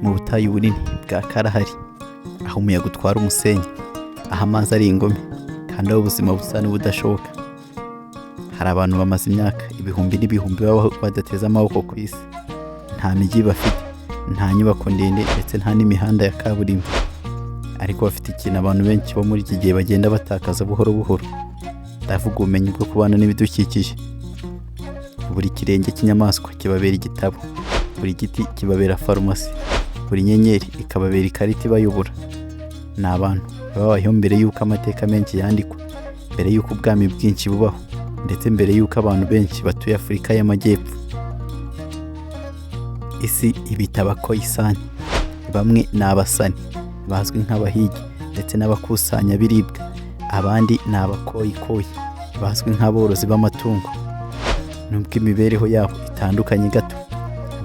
Mu butayu bunini bwa Kalahari, aho umuyaga utwara umusenyi, aho amazi ari ingome kandi aho ubuzima busa n'ubudashoboka, hari abantu bamaze imyaka ibihumbi n'ibihumbi babaho badateze amaboko ku isi. Nta mijyi bafite, nta nyubako ndende ndetse nta n'imihanda ya kaburimbo, ariko bafite ikintu abantu benshi bo muri iki gihe bagenda batakaza buhoro buhoro. Ndavuga ubumenyi bwo kubana n'ibidukikije. Buri kirenge cy'inyamaswa kibabera igitabo, buri giti kibabera farumasi, buri nyenyeri ikababera ikarita ibayobora. Ni abantu babayeho mbere y'uko amateka menshi yandikwa, mbere y'uko ubwami bwinshi bubaho, ndetse mbere y'uko abantu benshi batuye Afurika y'Amajyepfo. Isi ibita Abakoyisani. Bamwe ni Abasani bazwi nk'abahigi ndetse n'abakusanyabiribwa, abandi ni Abakoyikoyi bazwi nk'aborozi b'amatungo. Nubwo imibereho yabo itandukanye gato,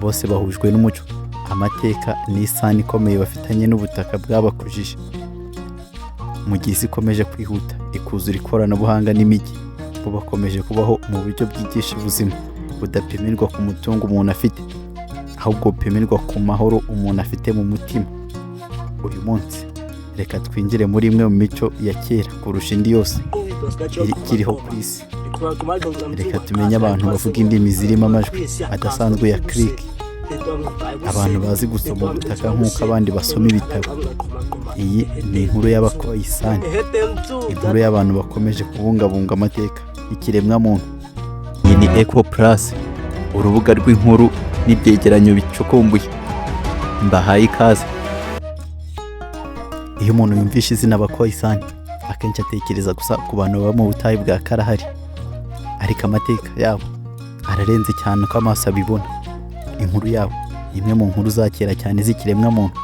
bose bahujwe n'umuco, amateka n'isano ikomeye bafitanye n'ubutaka bwabakujije. Mu gihe isi ikomeje kwihuta, ikuzura ikoranabuhanga n'imijyi, bo bakomeje kubaho mu buryo bwigisha ubuzima budapimirwa ku mutungo umuntu afite, ahubwo bupimirwa ku mahoro umuntu afite mu mutima. Uyu munsi reka twinjire muri imwe mu mico ya kera kurusha indi yose ikiriho ku isi. Reka tumenye abantu bavuga indimi zirimo amajwi adasanzwe ya click, abantu bazi gusoma ubutaka nk'uko abandi basoma ibitabo. Iyi ni inkuru y'Abakoyisani, inkuru y'abantu bakomeje kubungabunga amateka y'ikiremwamuntu. Iyi ni Eco Plus, urubuga rw'inkuru n'ibyegeranyo bicukumbuye. Mbahaye ikaze. Iyo umuntu yumvishe izina Abakoyisani, akenshi atekereza gusa ku bantu baba mu butayu bwa Kalahari, ariko amateka yabo ararenze cyane uko amaso abibona. Inkuru yabo ni imwe mu nkuru za kera cyane z'ikiremwamuntu,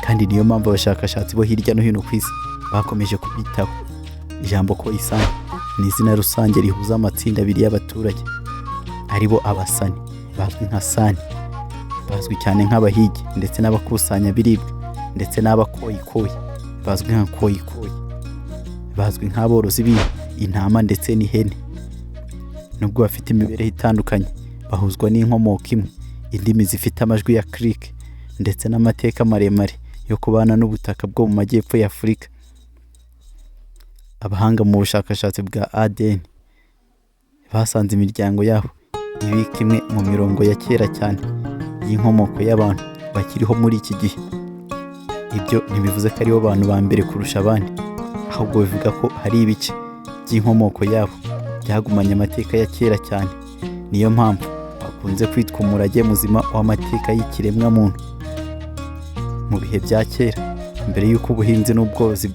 kandi niyo mpamvu abashakashatsi bo hirya no hino ku isi bakomeje kubitaho. Ijambo Koyisani ni izina rusange rihuza amatsinda abiri y'abaturage, aribo Abasani bazwi nka Sani, bazwi cyane nk'abahigi ndetse n'abakusanyabiribwa, ndetse n'Abakoyikoyi bazwi nka Koyikoyi, bazwi nk'aborozi b'inka, intama ndetse n'ihene. Nubwo bafite imibereho itandukanye, bahuzwa n'inkomoko imwe, indimi zifite amajwi ya click ndetse n'amateka maremare yo kubana n'ubutaka bwo mu majyepfo ya Afurika. Abahanga mu bushakashatsi bwa ADN basanze imiryango yabo ibika imwe mu mirongo ya kera cyane y'inkomoko y'abantu bakiriho muri iki gihe. Ibyo ntibivuze ko aribo bantu ba mbere kurusha abandi, ahubwo bivuga ko hari ibice by'inkomoko yabo byagumanye amateka ya kera cyane. Niyo mpamvu bakunze kwitwa umurage muzima w'amateka y'ikiremwamuntu. Mu bihe bya kera, mbere y'uko ubuhinzi n'ubworozi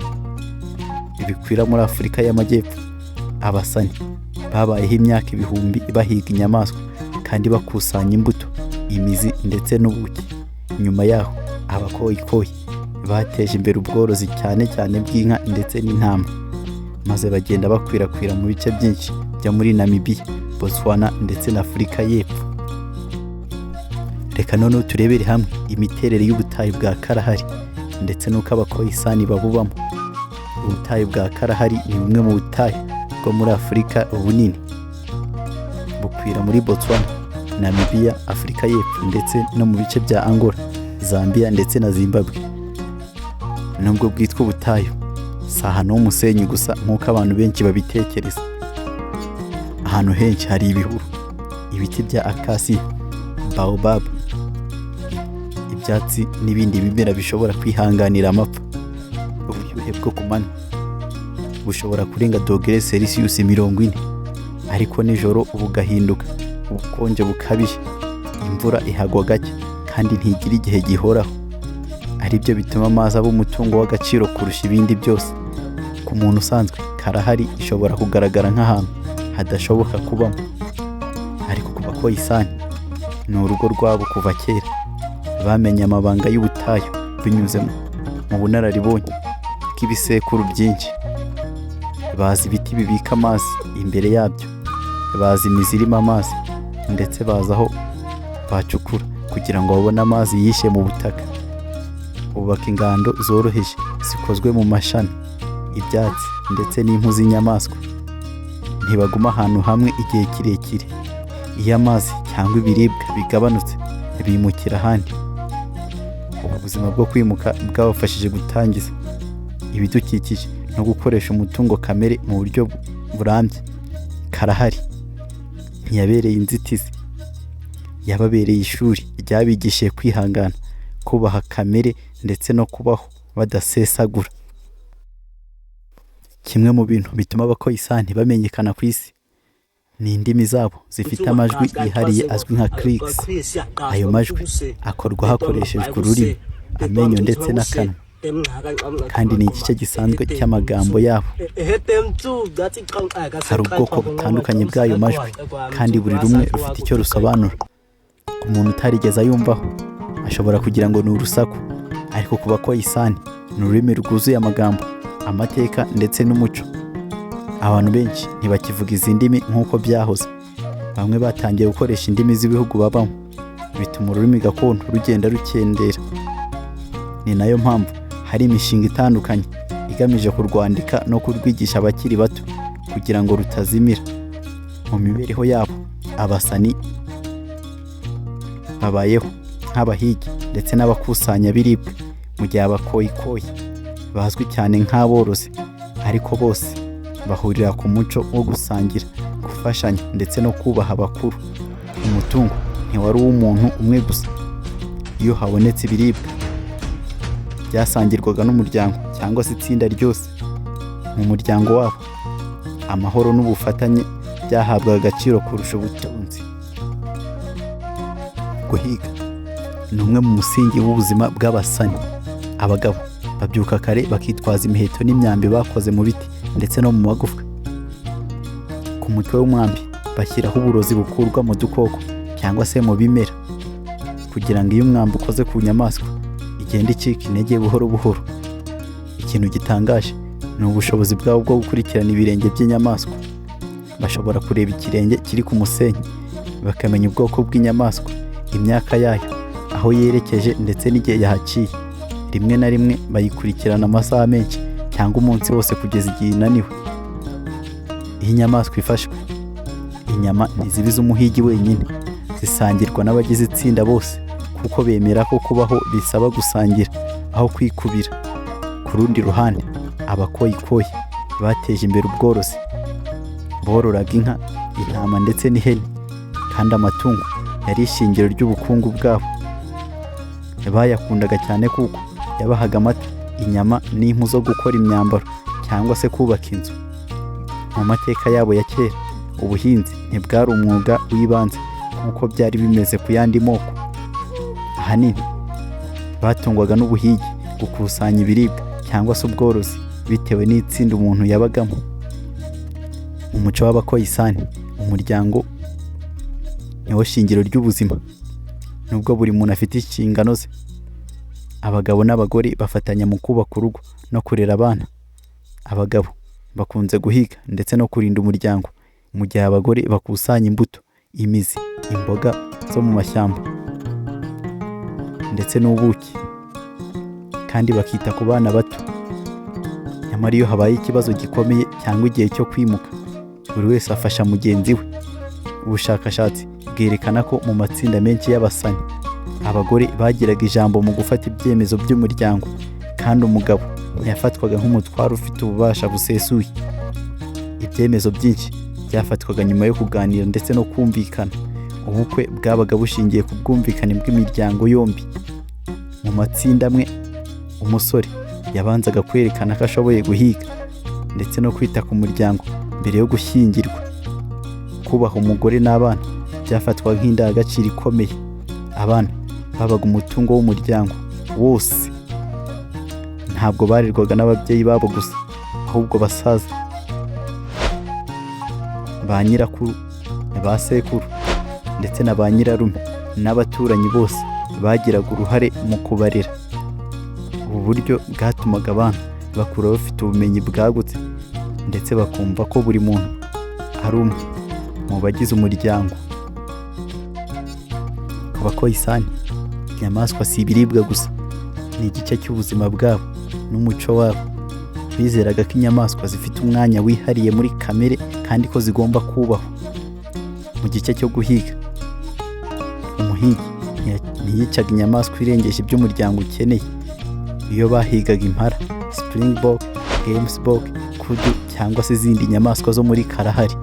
bikwira muri Afurika y'Amajyepfo, Abasani babayeho imyaka ibihumbi bahiga inyamaswa kandi bakusanya imbuto, imizi ndetse n'ubuki. Nyuma yaho Abakoyikoyi bateje imbere ubworozi, cyane cyane bw'inka ndetse n'intama, maze bagenda bakwirakwira mu bice byinshi byo muri Namibiya, Botswana ndetse na Afurika y'Epfo. Reka noneho turebere hamwe imiterere y'ubutayu bwa Kalahari ndetse n'uko Abakoyisani babubamo. Ubutayu bwa Kalahari ni bumwe mu butayu bwo muri Afurika bunini, bukwira muri Botswana, Namibiya, Afurika y'Epfo ndetse no mu bice bya Angola, Zambia ndetse na Zimbabwe. Nubwo bwitwa ubutayu, si ahantu h'umusenyi gusa nk'uko abantu benshi babitekereza. Ahantu henshi hari ibihuru, ibiti bya akasiya, baobab, ibyatsi n'ibindi bimera bishobora kwihanganira amapfa. Ubushyuhe bwo ku manywa bushobora kurenga dogere Celsius 40, ariko nijoro bugahinduka ubukonje bukabije. Imvura ihagwa gake kandi ntigira igihe gihoraho, aribyo bituma amazi aba umutungo w'agaciro kurusha ibindi byose. Ku muntu usanzwe, Kalahari ishobora kugaragara nk'ahantu hadashoboka kubamo, ariko ku Bakoyisani ni urugo rwabo kuva kera. Bamenye amabanga y'ubutayu binyuze mu bunararibonye bw'ibisekuru byinshi. Bazi ibiti bibika amazi imbere yabyo, bazi imizi irimo amazi, ndetse bazi aho bacukura kugira ngo babone amazi yishe mu butaka. Bubaka ingando zoroheje zikozwe mu mashami, ibyatsi ndetse n'impu z'inyamaswa. Ntibaguma ahantu hamwe igihe kirekire. Iyo amazi cyangwa ibiribwa bigabanutse, bimukira ahandi. Ubu Ubuzima bwo kwimuka bwabafashije gutangiza ibidukikije no gukoresha umutungo kamere mu buryo burambye. Kalahari ntiyabereye inzitizi, yababereye ishuri ryabigishije kwihangana, kubaha kamere ndetse no kubaho badasesagura. Kimwe mu bintu bituma Abakoyisani bamenyekana ku isi ni indimi zabo zifite amajwi yihariye azwi nka clicks. Ayo majwi akorwa hakoreshejwe ururimi, amenyo ndetse n'akanwa, kandi ni igice gisanzwe cy'amagambo yabo. Hari ubwoko butandukanye bw'ayo majwi, kandi buri rumwe rufite icyo rusobanura. Ku muntu utarigeze ayumvaho ashobora kugira ngo ni urusaku, ariko ku Bakoyisani ni ururimi rwuzuye amagambo, amateka ndetse n'umuco. Abantu benshi ntibakivuga izi ndimi nk'uko byahoze. Bamwe batangiye gukoresha indimi z'ibihugu babamo, bituma ururimi gakondo rugenda rukendera. Ni nayo mpamvu hari imishinga itandukanye igamije kurwandika no kurwigisha abakiri bato kugira ngo rutazimira. Mu mibereho yabo, Abasani babayeho nk'abahigi ndetse n'abakusanyabiribwa, mu gihe Abakoyikoyi bazwi cyane nk'aborozi, ariko bose bahurira ku muco wo gusangira, gufashanya ndetse no kubaha abakuru. Umutungo ntiwari uw'umuntu umwe gusa. Iyo habonetse ibiribwa, byasangirwaga n'umuryango cyangwa se itsinda ryose. Mu muryango wabo, amahoro n'ubufatanye byahabwaga agaciro kurusha ubutunzi. Guhiga ni umwe mu musingi w'ubuzima bw'Abasani. Abagabo babyuka kare, bakitwaza imiheto n'imyambi bakoze mu biti ndetse no mu magufwa. Ku mutwe w'umwambi bashyiraho uburozi bukurwa mu dukoko cyangwa se mu bimera, kugira ngo iyo umwambi ukoze ku nyamaswa igenda icika intege buhoro buhoro. Ikintu gitangaje ni ubushobozi bwabo bwo gukurikirana ibirenge by'inyamaswa. Bashobora kureba ikirenge kiri ku musenyi bakamenya ubwoko bw'inyamaswa, imyaka yayo, aho yerekeje ndetse n'igihe yahaciye. Rimwe na rimwe bayikurikirana amasaha menshi cyangwa umunsi wose kugeza igihe inaniwe. Iyo inyamaswa ifashwe, inyama ntiziba iz'umuhigi wenyine, zisangirwa n'abagize itsinda bose, kuko bemera ko kubaho bisaba gusangira aho kwikubira. Ku rundi ruhande, Abakoyikoyi bateje imbere ubworozi. Bororaga inka, intama ndetse n'ihene, kandi amatungo yari ishingiro ry'ubukungu bwabo. Bayakundaga cyane kuko yabahaga amata, inyama n'impu zo gukora imyambaro cyangwa se kubaka inzu. Mu mateka yabo ya kera, ubuhinzi ntibwari umwuga w'ibanze nk'uko byari bimeze ku yandi moko. Ahanini batungwaga n'ubuhigi, gukusanya ibiribwa cyangwa se ubworozi, bitewe n'itsinda umuntu yabagamo. Mu muco w'Abakoyisani, umuryango niwo shingiro ry'ubuzima. Nubwo buri muntu afite inshingano ze, abagabo n'abagore bafatanya mu kubaka urugo no kurera abana. Abagabo bakunze guhiga ndetse no kurinda umuryango, mu gihe abagore bakusanya imbuto, imizi, imboga zo mu mashyamba ndetse n'ubuki, kandi bakita ku bana bato. Nyamara iyo habaye ikibazo gikomeye cyangwa igihe cyo kwimuka, buri wese afasha mugenzi we. Ubushakashatsi bwerekana ko mu matsinda menshi y'Abasani, abagore bagiraga ijambo mu gufata ibyemezo by'umuryango, kandi umugabo ntiyafatwaga nk'umutware ufite ububasha busesuye. Ibyemezo byinshi byafatwaga nyuma yo kuganira ndetse no kumvikana. Ubukwe bwabaga bushingiye ku bwumvikane bw'imiryango yombi. Mu matsinda amwe, umusore yabanzaga kwerekana ko ashoboye guhiga ndetse no kwita ku muryango mbere yo gushyingirwa. Kubaha umugore n'abana byafatwaga nk'indangagaciro ikomeye. Abana babaga umutungo w'umuryango wose, ntabwo barerwaga n'ababyeyi babo gusa, ahubwo basaza ba nyirakuru, ba sekuru ndetse na ba nyirarume n'abaturanyi bose bagiraga uruhare mu kubarera. Ubu buryo bwatumaga abana bakura bafite ubumenyi bwagutse ndetse bakumva ko buri muntu ari umwe mu bagize umuryango. Ku Bakoyisani, inyamaswa si ibiribwa gusa, ni igice cy'ubuzima bwabo n'umuco wabo. Bizeraga ko inyamaswa zifite umwanya wihariye muri kamere kandi ko zigomba kubahwa. Mu gice cyo guhiga, umuhigi Ntiyicaga inyamaswa irengeje ibyo umuryango ukeneye. Iyo bahigaga impara, springbok, gemsbok, kudu cyangwa se izindi nyamaswa zo muri Kalahari,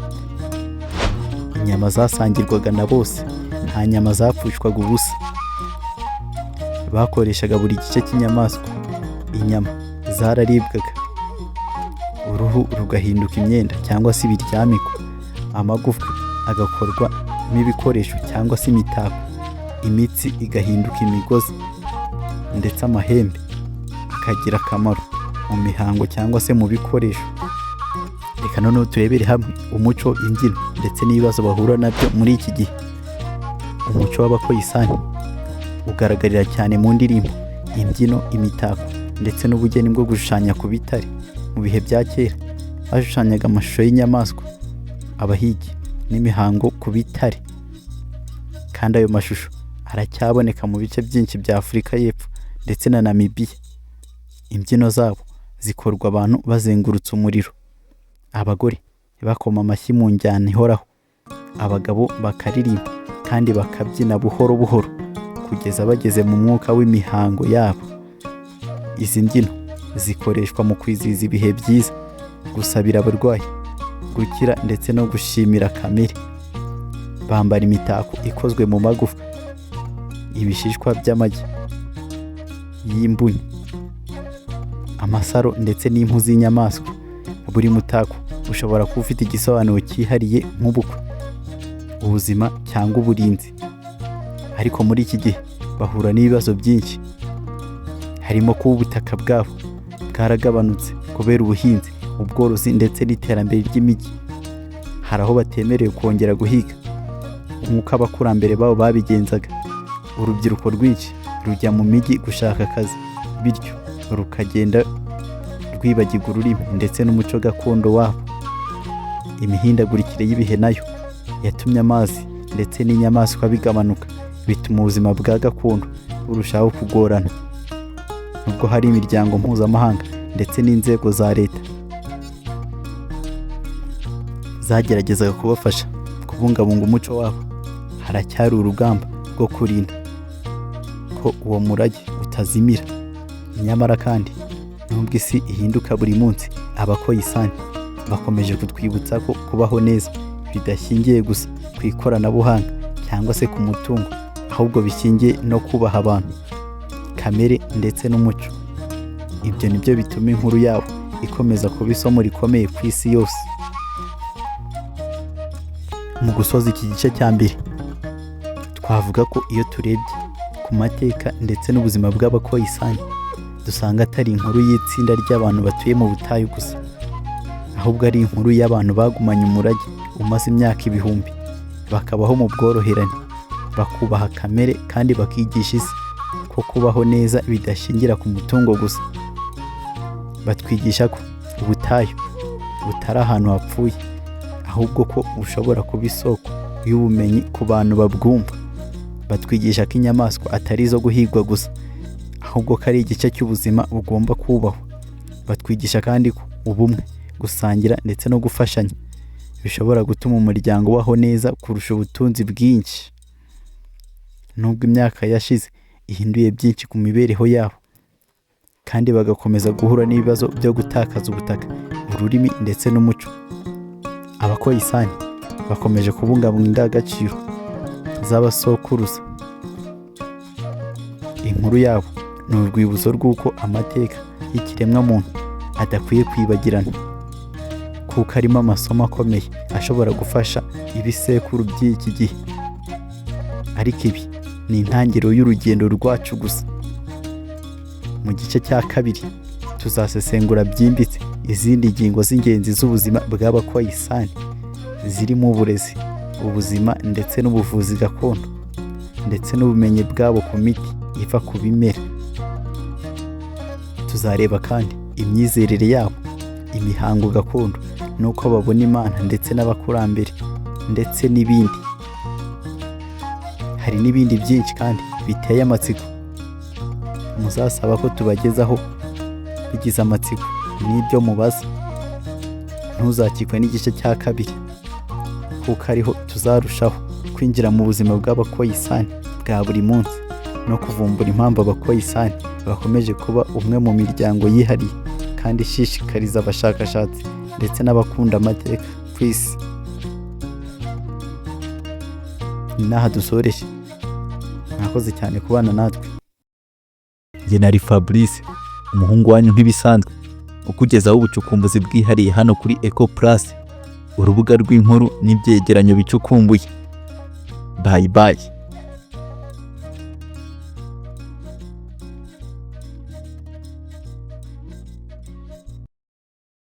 inyama zasangirwaga na bose. Nta nyama zapfushwaga ubusa. Bakoreshaga buri gice cy'inyamaswa. Inyama zararibwaga, uruhu rugahinduka imyenda cyangwa se ibiryamikwa, amagufwa agakorwamo ibikoresho cyangwa se imitako, imitsi igahinduka imigozi, ndetse amahembe akagira akamaro mu mihango cyangwa se mu bikoresho. Reka noneho turebere hamwe umuco, imbyino ndetse n'ibibazo bahura nabyo muri iki gihe. Umuco w'Abakoyisani ugaragarira cyane mu ndirimbo, imbyino, imitako ndetse n'ubugeni bwo gushushanya ku bitare. Mu bihe bya kera bashushanyaga amashusho y'inyamaswa, abahigi n'imihango ku bitare, kandi ayo mashusho aracyaboneka mu bice byinshi bya Afurika y'Epfo ndetse na Namibiya. Imbyino zabo zikorwa abantu bazengurutse umuriro, abagore bakoma amashyi mu njyana ihoraho, abagabo bakaririmba kandi bakabyina buhoro buhoro kugeza bageze mu mwuka w'imihango yabo. Izi mbyino zikoreshwa mu kwizihiza ibihe byiza, gusabira abarwayi gukira ndetse no gushimira kamere. Bambara imitako ikozwe mu magufwa, ibishishwa by'amagi y'imbuni, amasaro ndetse n'impu z'inyamaswa. Buri mutako ushobora kuba ufite igisobanuro cyihariye nk'ubukwe, ubuzima cyangwa uburinzi. Ariko muri iki gihe bahura n'ibibazo byinshi, harimo kuba ubutaka bwabo bwaragabanutse kubera ubuhinzi, ubworozi ndetse n'iterambere ry'imijyi. Hari aho batemerewe kongera guhiga nk'uko abakurambere babo babigenzaga. Urubyiruko rwinshi rujya mu mijyi gushaka akazi, bityo rukagenda rwibagirwa ururimi ndetse n'umuco gakondo wabo. Imihindagurikire y'ibihe nayo yatumye amazi ndetse n'inyamaswa bigabanuka, bituma ubuzima bwa gakondo burushaho kugorana. Nubwo hari imiryango mpuzamahanga ndetse n'inzego za leta zageragezaga kubafasha kubungabunga umuco wabo, haracyari urugamba rwo kurinda ko uwo murage utazimira. Nyamara kandi, nubwo isi ihinduka buri munsi, Abakoyisani bakomeje kutwibutsa ko kubaho neza bidashingiye gusa ku ikoranabuhanga cyangwa se ku mutungo, ahubwo bishingiye no kubaha abantu, kamere ndetse n'umuco. Ibyo nibyo bituma inkuru yabo ikomeza kuba isomo rikomeye ku isi yose. Mu gusoza iki gice cya mbere, twavuga ko iyo turebye ku mateka ndetse n'ubuzima bw'Abakoyisani, dusanga atari inkuru y'itsinda ry'abantu batuye mu butayu gusa, ahubwo ari inkuru y'abantu bagumanye umurage umaze imyaka ibihumbi, bakabaho mu bworoherane, bakubaha kamere kandi bakigisha isi ko kubaho neza bidashingira ku mutungo gusa. Batwigisha ko ubutayu butari ahantu hapfuye, ahubwo ko bushobora kuba isoko y'ubumenyi ku bantu babwumva. Batwigisha ko inyamaswa atari izo guhigwa gusa, ahubwo ko ari igice cy'ubuzima bugomba kubahwa. Batwigisha kandi ko ubumwe, gusangira ndetse no gufashanya bishobora gutuma umuryango ubaho neza kurusha ubutunzi bwinshi. Nubwo imyaka yashize ihinduye byinshi ku mibereho yabo, kandi bagakomeza guhura n'ibibazo byo gutakaza ubutaka, ururimi ndetse n'umuco, Abakoyisani bakomeje kubungabunga indangagaciro z'abasokuruza. Inkuru yabo ni urwibutso rw'uko amateka y'ikiremwamuntu adakwiye kwibagirana, kuko arimo amasomo akomeye ashobora gufasha ibisekuru by'iki gihe. Ariko ibi ni intangiriro y'urugendo rwacu gusa. Mu gice cya kabiri tuzasesengura byimbitse izindi ngingo z'ingenzi z'ubuzima bw'Abakoyisani, zirimo uburezi, ubuzima ndetse n'ubuvuzi gakondo, ndetse n'ubumenyi bwabo ku miti iva ku bimera. Tuzareba kandi imyizerere yabo, imihango gakondo n'uko babona Imana ndetse n'abakurambere ndetse n'ibindi. Hari n'ibindi byinshi kandi biteye amatsiko muzasaba ko tubagezaho bigize amatsiko n'ibyo mubaza. Ntuzakikwe n'igice cya kabiri, kuko ariho tuzarushaho kwinjira mu buzima bw'Abakoyisani bwa buri munsi. bwa buri munsi no kuvumbura impamvu Abakoyisani bakomeje kuba umwe mu miryango yihariye kandi ishishikariza abashakashatsi ndetse n'abakunda amateka ku isi. Ni n'aha dusoreje, mwakoze cyane kubana natwe. Njye nari Fabrice, umuhungu wanyu nk'ibisanzwe, ukugezaho ubucukumbuzi bwihariye hano kuri Eco Plus, urubuga rw'inkuru n'ibyegeranyo bicukumbuye. Bye bye.